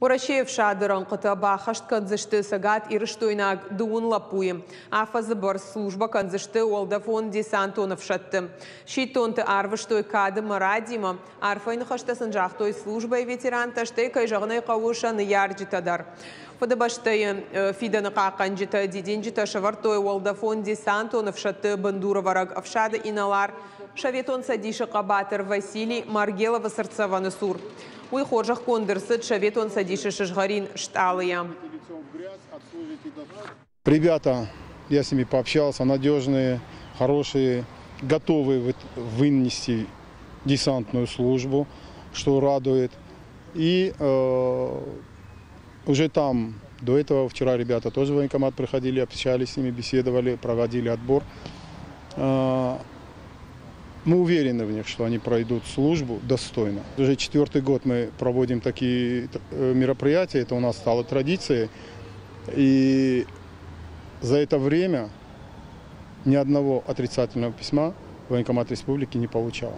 Уӕрӕсейы ӕфсады рӕнхъытӕ баххӕст кӕндзысты цӕгат-ирыстойнаг дыууын лӕппуйы. Афӕдзы бӕрц службӕ кӕндзысты уӕлдӕфон-десантон ӕфсӕдты. Сидтонты арвыстой кад ӕмӕ радимӕ. Арфӕйы ныхӕстӕ сын загътой службӕйы ветерантӕ, стӕй, кӕй зӕгъын ӕй хъӕуы, сӕ ныййарджытӕ дӕр. Фыдыбӕстӕйы фидӕны хъахъхъӕнджытӕ дидинджытӕ сӕвӕрдтой уӕлдӕфон-десантон ӕфсӕдты бындурӕвӕрӕг ӕфсады инӕлар, Советон Цӕдисы хъӕбатыр Василий Маргеловы цыртдзӕвӕны цур. Уый хорзӕхгонд ӕрцыд Советон Цӕдисы сызгъӕрин стъалыйӕ. Ребята, я с ними пообщался, надежные, хорошие, готовые вынести десантную службу, что радует. И уже там, до этого вчера ребята тоже в военкомат приходили, общались с ними, беседовали, проводили отбор. Мы уверены в них, что они пройдут службу достойно. Уже четвертый год мы проводим такие мероприятия, это у нас стало традицией. И за это время ни одного отрицательного письма военкомат республики не получал.